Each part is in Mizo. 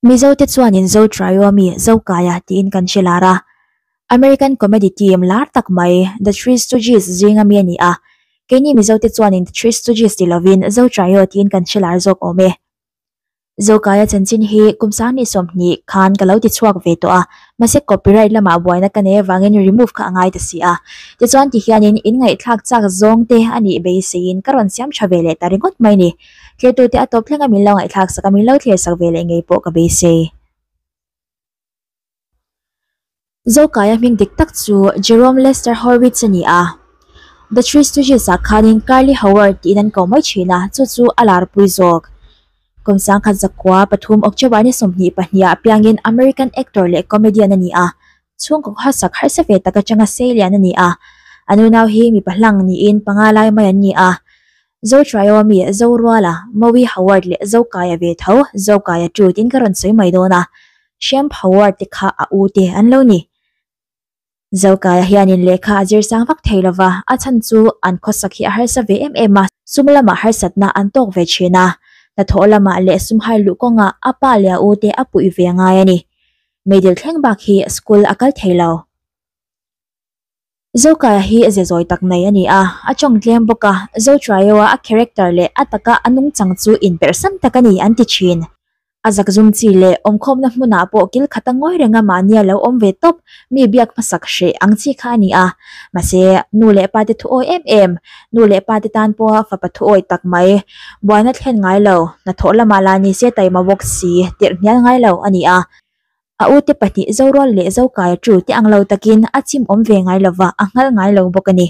Mizote chuanin Zo Trio mi Zokaia tiin kan hre lar a. American comedy team lar tak mai The Three Stooges zinga mi a ni a. Keini Mizote chuanin The Three Stooges ti lovin Zo Trio tiin kan hre lar zawk awm e. Zokaia chanchin hi kum sangni 20 khan ka lo ti chhuak ve tawh a, mahse copyright lamah buaina ka nei avangin remove kha a ngai ta si a. Tichuan ti hianin in ngaihthlak chak zawng te a nih beiseiin ka rawn siam tha ve leh ta ringawt mai ni. Thlertute a tawp thleng a min lo ngaihthlak sak a, min lo thler sak ve leh ngei pawh ka beisei. Zokaia hming dik tak chu Jerome Lester Horwitz a ni a. The Three Stooges ah khanin Curly Howard tiin an ko mai thin a, chu chu a larpui zawk. Kum 1903 October ni 22 ah piangin American actor leh comedian a ni a, chhungkaw hasak harsa ve tak atanga sei lian a ni a. A nunau hi mipa hlang niin panga lai mai an ni a. Zo Trio mi Zoruala, Moe Howard leh Zokaia ve tho, Zokaia tu tiin ka rawn sawi mai dawn a. Shemp Howard te kha a u te an lo ni. Zokaia hianin lehkha a zir sang vak thei lova, a chhan chu an khawsak hi a harsa ve em em a, sum lamah harsatna an tawk ve thin a. Hnathawh lamah leh sum hai luh kawngah a pa leh a u te a puih ve ngai a ni. Meidil thleng bak hi school a kal thei lo. Zokaia hi ze zawi tak mai a ni a, a tawng tlem bawk a, Zo Trio-a a character leh a taka a nungchang chu inperhsan tak a ni an ti thin. A zakzum chi leh awmkhawmna hmunah pawh kil khata ngawi renga mahnia lo awm ve tawp mi biak hmasak hreh ang chi kha a ni a. Mahse, nu leh pa te thu awi em em, nu leh pa te tan pawha fapa thu awi tak mai, buaina thlen ngai lo, hnathawh lamah lah ni se taima bawk si, tirh hnial ngai lo a ni a. A ute pahnih Zorual leh Zokaia tu te ang lo takin a chim awm ve ngai lova, a nghal ngai lo bawk a ni.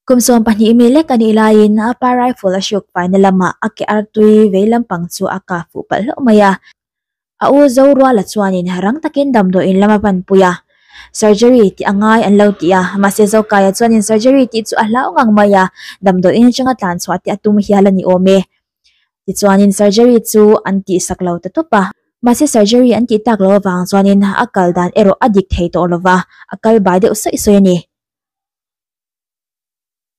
Kum 12 mi lek a nih laiin a pa rifle a hruk faina lamah a ke artui vei lampang chu a kah fuh palh hlauh mai a. A u Zoruala chuanin rang takin damdawiin lam a panpui a. Surgery tih a ngai an lo ti a, mahse Zokaia chuanin surgery tih chu a hlau ngang mai a, damdawiin atanga tlan chhuah te a tum hial a ni awm e. Tichuanin surgery chu an tihsak lo ta tawp a. Mahse surgery an tih tak loh avang chuanin a kal dan erawh a dik thei tawh lova, a kal bai deuh sawi sawi a ni.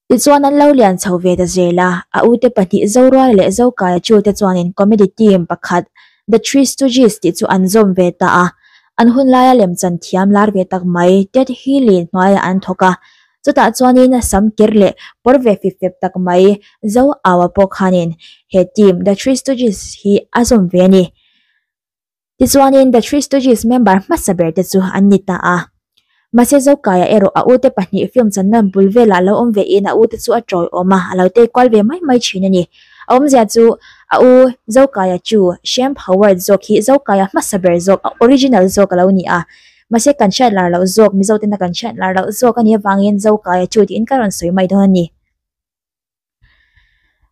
Tichuan an lo lian chho ve ta zel a, a ute pahnih Zoruala leh Zokaia chu te chuanin comedy team pakhat The Three Stooges tih chu an zawm ve ta a. An hun laia lemchan thiam lar ve tak mai Ted Healy hnuaiah an thawk a. Chutah chuanin sam kir leh pawr ve fip fep tak mai Zo Aua pawh khanin he team The Three Stooges hi a zawm ve a ni. Tichuanin The Three Stooges member hmasa ber te chu an ni ta a. Mahse Zokaia erawh a ute pahnih film channa bul velah lo awm vein a ute chu a tawiawm a, a lo tei kual ve mai mai thin a ni. A awmzia chu a u Zokaia chu Shemp Howard zawk hi Zokaia hmasa ber zawk, a original zawk a lo ni a. Mahse kan hriat lar loh zawk, Mizo tena kan hriat lar loh zawk a nih avangin Zokaia chu tiin ka rawn sawi mai dawn a ni.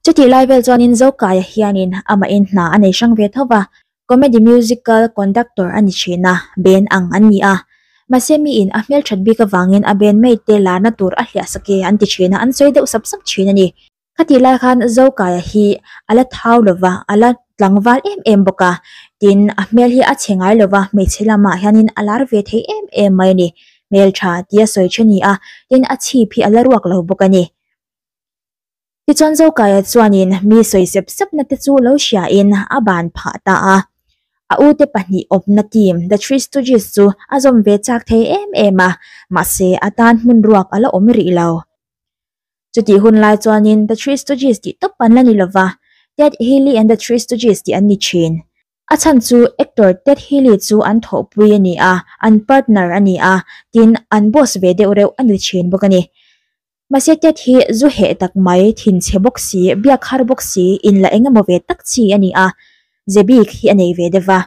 Chutih lai vel chuanin Zokaia hianin amahin hna a nei hrang ve tho va, comedy musical conductor a ni thin a, band ang an ni a. Mahse miin a hmelthat bik avangin a band mate te larna tur a hliah sak e an ti thin a, an sawi deuh sap sap thin a ni. Khatih lai khan Zokaia hi a la thau lova, a la tlangval em em bawk a, tin a hmel hi a chhe ngai lova, hmeichhe lamah hianin a lar ve thei em em mai a ni. Hmeltha tia sawi then a ni a, tin a chhip hi a la ruak lo bawk a ni. Tichuan Zokaia chuanin mi sawi sep sepna te chu lo hriain a ban phah ta a. A ute pahnih awmna team The Three Stooges chu a zawm ve chak thei em em a, mahse a tan hmun ruak a la awm rih lo. Chutih hun lai chuanin The Three Stooges tih tawp an la ni lova, Ted Healy and The Three Stooges tih an ni thin. A chhan chu actor Ted Healy chu an thawhpui a ni a, an partner a ni a, tin an boss ve deuh reuh a ni thin bawk a ni. Mahse Ted hi zu heh tak mai, thinchhe bawk si, biak har bawk si, inla engemaw ve tak chi a ni a, ze bik hi a nei ve deuh va.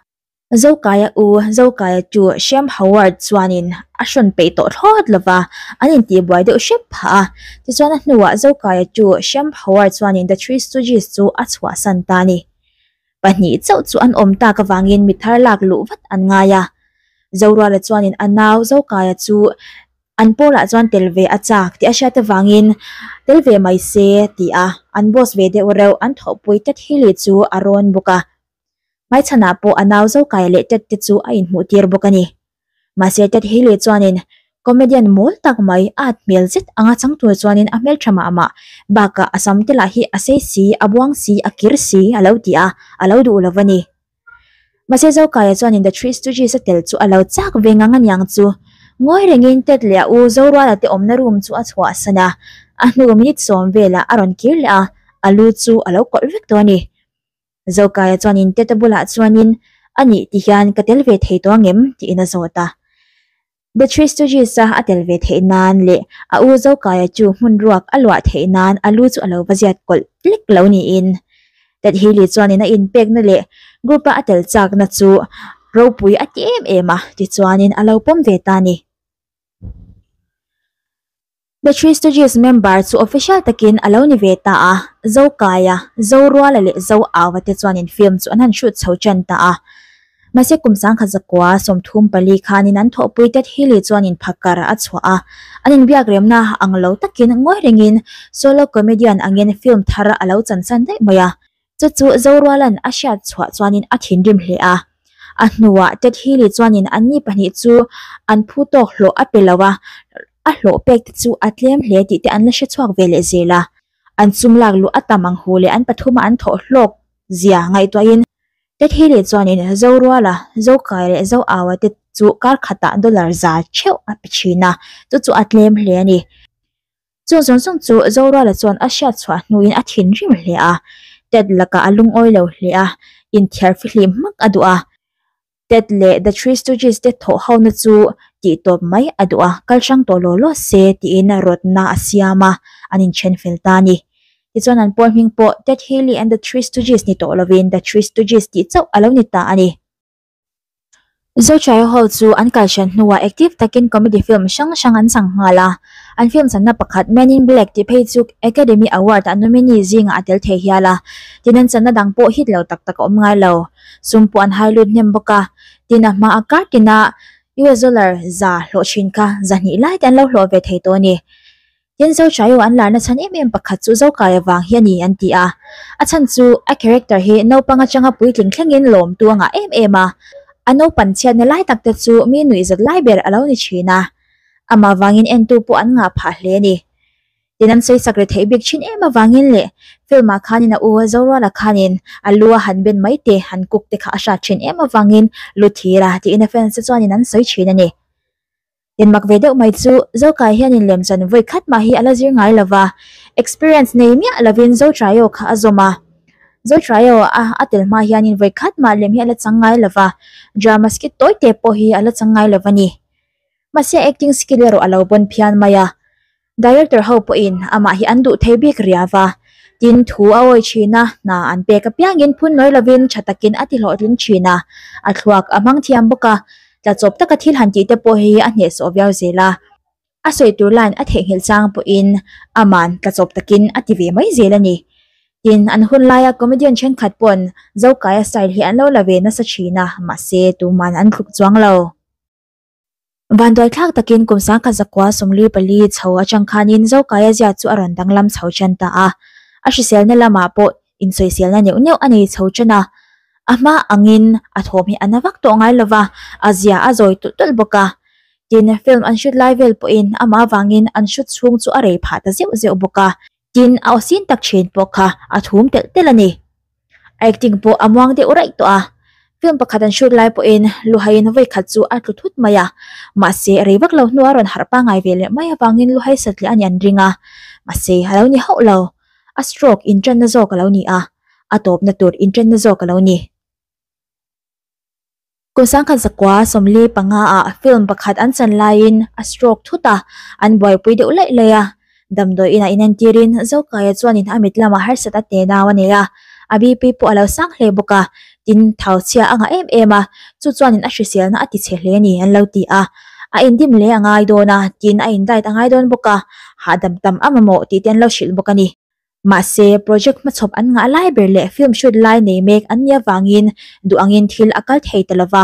Zokaia u Zokaia chu Shem Howard chuanin a hrawn peih tawh thlawt lova, an intihbuai deuh hrep phah a. Tichuan a hnuah Zokaia chu Shem Howard chuanin The Three Stooges chu a chhuahsan ta a ni. Pahnih chauh chu an awm tak avangin mi thar lak luh vat an ngai a. Zoruala chuanin a nau Zokaia chu an pawlah chuan tel ve a chak tih a hriat avangin tel ve mai se ti a, an boss ve deuh reuh an thawhpui Ted Healy chu a rawn bawk a. Hmaichhanah pawh a nau Zokaia leh Ted te chu a inhmuh tir bawk a ni. Mahse Ted Healy chuanin Comedian mawl tak mai at hmel zet anga chang tur chuanin a hmeltha mah mah bakah a sam te lah hi a sei si, a buang si, a kir si a lo ti a, a lo duh lo a ni. Mahse Zokaia chuanin The Three Stooges a tel chu a lo chak ve ngang aniang chu. Ngawi rengin Ted leh a u Zoruala te awmna room chu a chhuahsan a, a hnu minute sawm velah a rawn kir leh a, a lu chu a lo kawlh vek tawh a ni. Zokaia chuanin Ted a bulah chuanin A nih ti hian ka tel ve thei tawh angem? tiin a zawt a. The Three Stooges a a tel ve theih nan leh a u Zokaia chu hmun ruak a luah theih nan a lu chu a lo va ziat kawlh lek lo niin Ted Healy chuanin a inpekna leh group a a tel chakna chu ropui a ti em em a, tichuanin a lo pawm ve ta a ni. The Three Stooges member chu official takin a lo ni ve ta a, Zokaia, Zoruala leh Zoauva te chuanin film chu an han shoot chho tan ta a. Mahse kum sangkhat zakua 34 khanin an thawhpui Ted Healy chuanin phakar a chhuah a, an inbiak remna ang lo takin ngawi rengin solo comedian angin film thar a lo chansan daih mai a. Chu chu Zoruala'n a hriat chhuah chuanin a thinrim hle a. A hnuah Ted Healy chuanin anni pahnih chu an phu tawk hlawh a pe lo a, a hlawh pek te chu a tlem hle tih te an la hre chhuak ve leh zel a. An sum lak luh a tam ang hu leh an pathuma an thawh hlawk zia ngaihtuahin Ted Healy chuanin Zoruala, Zokai leh Zoaua te chu kar khatah dollar za theuh a pe thin a, chu chu a tlem hle a ni. Chung zawng zawng chu Zoruala chuan a hriat chhuah hnuin a thinrim hle a, Ted lakah a lungawi lo hle a, inthiar fihlim hmak a duh a. Ted leh The Three Stooges te thawh hona chu tih tawp mai a duh a, kal hrang tawh law law se tiin rawtna a siam a, an inthen fel ta a ni. Tichuan an pawl hming pawh Ted Healy and The Three Stooges ni tawh lovin The Three Stooges tih chauh a lo ni ta a ni. Zochai ho chu an kalhran hnuah active takin comedy film hrang hrang an chang nghal a. An film channa pakhat Men in Black tih phei chu Academy Award ah nominee zingah a tel thei hial a. Tin an channa dang pawh hit lo tak tak a awm ngai lo. Sum pawh an hai lut hnem bawk a. Tin a hma a kar tina US dollar za hlawh thin kha zahnih lai te an lo hlawh ve thei tawh a ni. Tin Zochaio an larna chhan em em pakhat chu Zokai avang hi a ni an ti a. A chhan chu a character hi naupang atanga puitling thlengin lawmtu a ngah em em a. A naupan chhiatna lai tak te chu mi nuihzat lai ber a lo ni thin a. Amah vangin entu pawh an ngah phah hle a ni. Tin an sawi sak ri theih bik thin em avangin leh film ah khanin a u Zoruala khanin a lu a han ben mai te han cook te kha a hrat thin em avangin lu thir a tiin a fans te chuanin an sawi thin a ni. Inmak ve deuh mai chu Zokai hianin lemchan vawi khat mah hi a la zir ngai lo va, experience nei miah lovin Zotraio kha a zawm a. Zotraio a a tel hma hianin vawi khat mah lem hi a la chang ngai lo va, drama skit tawi te pawh hi a la chang ngai lo a ni. Mahse acting skill erawh a lo bawn phian mai a. Director ho pawhin amah hi an duh thei bik riau va, tin thu a awi thin a, hna an pek apiangin phun nawi lovin tha takin a ti hlawhtling thin a, a thluak a hmang thiam bawk a, tla chawp taka thil han tih te pawh hi a hnehsawh viau zel a, a sawi tur line a theihnghilh chang pawhin aman tla chawp takin a ti ve mai zel a ni. Tin, an hun laia comedian thenkhat pawn Zokaia style hi an lo la ve nasa thin a, mahse tuman an tluk chuang lo. Vanduaithlak takin kum sangkhat zakua 44 chho atang khanin Zokaia zia chu a rawn danglam chho tan ta a. A hriselna lamah pawh insawiselna neuh neuh a nei chho tan a. A hma angin a thawm hi a na vak tawh ngai lova, a zia a zawi tulh tulh bawk a. Tin, film an shoot lai vel pawhin amah avangin an shoot chhung chu a rei phah ta zeuh zeuh bawk a. Tin, a aw sin tak thin pawh kha a thum telh telh a ni. A acting pawh a muang deuh raih tawh a. Film pakhat an shoot lai pawhin Luhaiin vawi khat chu a tlu thut mai a. Mahse, rei vak lo hnuah a rawn harh pangngai ve leh mai avangin Luhai satliah a ni an ring a. Mahse, a lo ni hauh lo. A stroke inṭanna zawk a lo ni a, a tawpna tur inṭanna zawk a lo ni. Kum 1945 ah film pakhat an chan laiin a stroke thut a, an buaipui deuh laih laih a. Damdawi inah inentirin Zokaia chuanin a mit lamah harsat a te nau a nei a, a BP pawh a lo sang hle bawk a, tin thau chhia a ngah em em a, chu chuanin a hriselna a ti chhe hle a ni an lo ti a. A indim hle a ngai dawn a, tin a in diet a ngai dawn bawk a, hahdam tam a mamawh tih te an lo hrilh bawk a ni. Mahse, project hmachhawp an ngah lai ber leh film shoot lai nei mek an nih avangin duh angin thil a kal thei ta lova.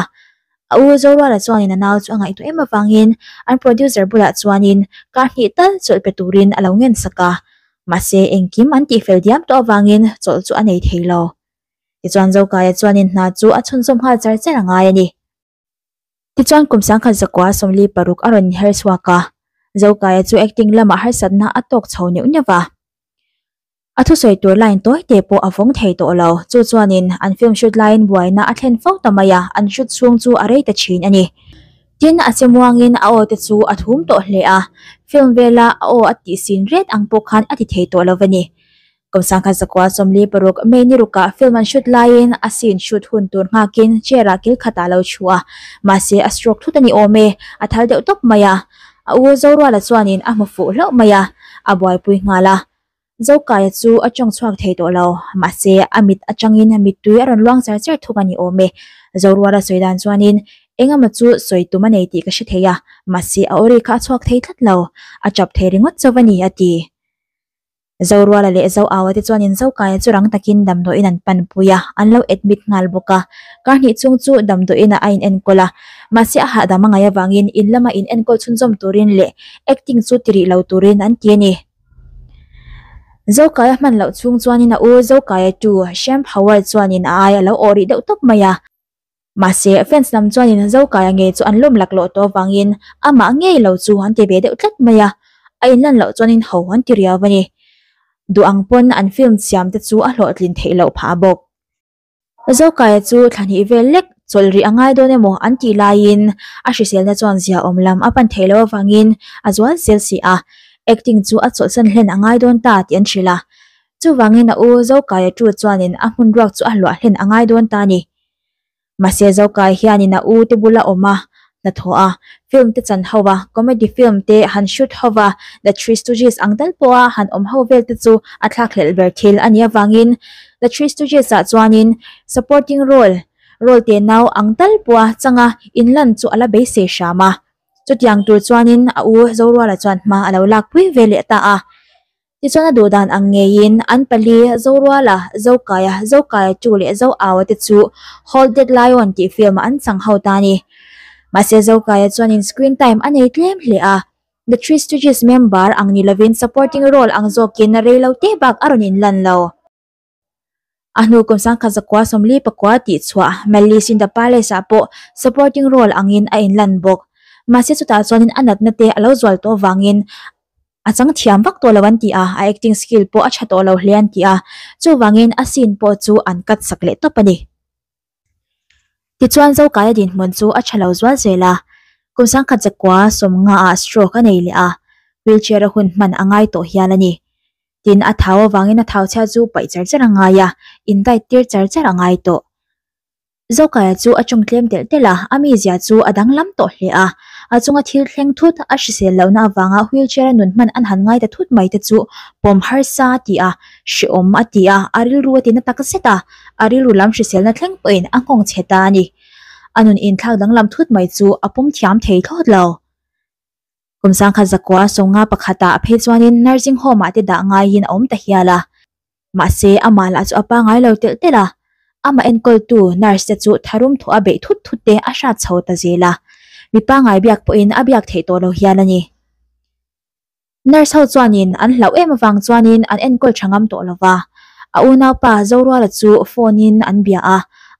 A u Zoruala chuanin a nau chu a ngaihtuah em avangin an producer bulah chuanin kar hnih tal chawlh pe turin a lo ngen sak a. Mahse, engkim an tihfel diam tawh avangin chawlh chu a nei thei lo. Tichuan Zokaia chuanin hna chu a chhunzawm nghal char char a ngai a ni. Tichuan kum 1946 a rawn her chhuak a, Zokaia chu acting lamah harsatna a tawk chho neuh neuh va. A thusawi tur line tawi te pawh a vawng thei tawh lo, chu chuanin an film shoot laiin buaina a thlen fo ta mai a, an shoot chhung chu a rei ta thin a ni. Tin, a che muangin a aw te chu a thum tawh hle a, film vela a aw a tih sin ret ang pawh khan a ti thei tawh lo a ni. Kum 1946 May ni rukah film an shoot laiin a scene shoot hun tur nghakin chair ah kil khatah a lo thu a, mahse a stroke thut a ni awm e, a thal deuh tawp mai a. A u Zoruala chuanin a hmu fuh hlauh mai a, a buaipui nghal a. Zokaia chu a tawng chhuak thei tawh lo, mahse a mit atangin mittui a rawn luang char char thung a ni awm e. Zoruala sawi dan chuanin engemaw chu sawi tum a nei tih ka hre thei a, mahse a awri kha a chhuak thei tlat lo, a tap thei ringawt chauh a ni a ti. Zoruala leh Zoaua te chuanin Zokaia chu rang takin damdawiin an panpui a, an lo admit nghal bawk a. Kar hnih chung chu damdawiinah a inenkawl a, mahse a hahdam a ngaih avangin in lama inenkawl chhunzawm turin leh acting chu ti rih lo turin an ti a ni. Zokaia hman loh chhung chuanin a u Zokaia tu Shamp Howard chuanin a ai a lo awh rih deuh tawp mai a. Mahse, fans lam chuanin Zokaia ngei chu an lawm laklawh tawh avangin amah ngei lo chu an ti ve deuh tlat mai a, a inlan loh chuanin ho an ti riau a ni. Duh ang pawn an film siam te chu a hlawhtlin theih loh phah bawk. Zokaia chu thla hnih vel lek chawlh rih a ngai dawn emaw an tih laiin a hriselna chuan zia awm lam a pan theih loh avangin a zual zel si a, acting chu a chawlhsan hlen a ngai dawn ta tih an hrilh a. Chuvangin a u Zokaia tu chuanin a hmun ruak chu a hluah hlen a ngai dawn ta a ni. Mahse Zokai hianin a u te bula awm a, hnathawh a, film te chan ho a, comedy film te han shoot ho a, The Three Stooges ang tal pawha han awm ho vel te chu a thlakhlelh ber thil a nih avangin The Three Stooges ah chuanin supporting role, role te nau ang tal pawha changa inlan chu a la beisei hram a. Chutiang tur chuanin a u Zoruala chuan hma a lo lakpui ve leh ta a. Tichuan a duhdan ang ngeiin an pali Zoruala, Zokaia, Zokaia Tu leh Zoaua te chu Hold That Lion tih film ah an chang ho ta a ni. Mahse Zokaia chuanin screen time a nei tlem hle a, The Three Stooges member ang ni lovin supporting role ang zawkin rei lo te bak a rawn inlan lo. A hnu kum 1949 tih chhuah Malice in the Palace ah pawh supporting role angin a inlan bawk. Mahse chutah chuanin a natna te a lo zual tawh vangin a chang thiam vak tawh lo an ti a, a acting skill pawh a tha tawh lo hle an ti a, chuvangin a scene pawh chu an cut sak leh tawp a ni. Tichuan Zokaia dinhmun chu a tha lo zual zel a, kum 1950 ah stroke a nei leh a, wheelchair a hun hman a ngai tawh hial a ni. Tin, a thau avangin a thau chhia chu paih char char a ngai a, in diet tir char char a ngai tawh. Zokaia chu a tawng tlem telh telh a, a mizia chu a danglam tawh hle a. A chunga thil thleng thut, a hrisel lohna avanga wheelchair a nun hman an han ngai ta thut mai te chu pawm harsa a ti a, hrehawm a ti a, a rilru a ti na tak zet a, a rilru lam hriselna thleng pawhin a nghawng chhe ta a ni. A nun inthlak danglam thut mai chu a pawm thiam thei thlawt lo. Kum 1951 ah phei chuanin nursing home ah te dah ngaiin a awm ta hial a. Mahse, amah lah chu a pangai lo telh telh a, amah enkawltu nurse te chu tharum thawh a beih thut thut te a hrat chho ta zel a, mi pangai biak pawhin a biak theih tawh lo hial a ni. Nurse ho chuanin an hlauh em avang chuanin an enkawl tha ngam tawh lo va, a unaupa Zoruala chu phone in an bia a,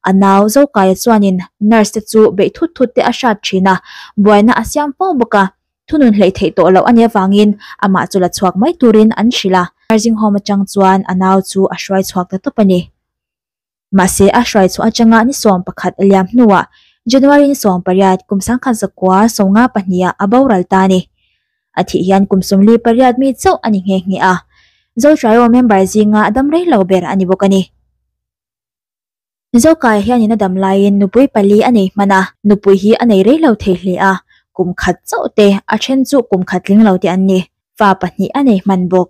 a nau Zokaia chuanin nurse te chu beih thut thut te a hrat thin a, buaina a siam fo bawk a. Thunun hleih theih tawh loh a nih avangin amah chu la chhuak mai turin an hrilh a. Nursing home atang chuan a nau chu a hruai chhuak ta tawp a ni. Mahse a hruai chhuah atanga ni 11 liam hnuah January ni 18 kum 1952 ah a boral ta a ni. A thih hian kum 48 mi chauh a ni nghe nghe a. Zotraio member zinga dam rei lo ber a ni bawk a ni. Zokai hianin a dam laiin nupui pali a nei hman a, nupui hi a nei rei lo thei hle a, kum khat chauh te, a then chu kum khat tling lo te an ni, fa pahnih a nei hman bawk.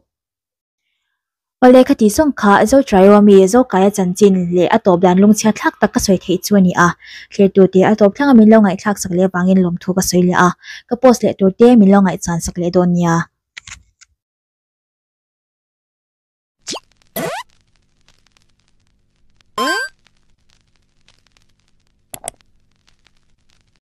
Awle khati zawng kha Zotraio mi Zokaia chanchin leh a tawp dan lungchhia thlak tak ka sawi theih chu a ni a, thlirtu te a tawp thlanga min lo ngaihthlak sak leh avangin lawmthu ka sawi leh a, ka post leh tur te min lo ngaihchan sak leh dawn nia.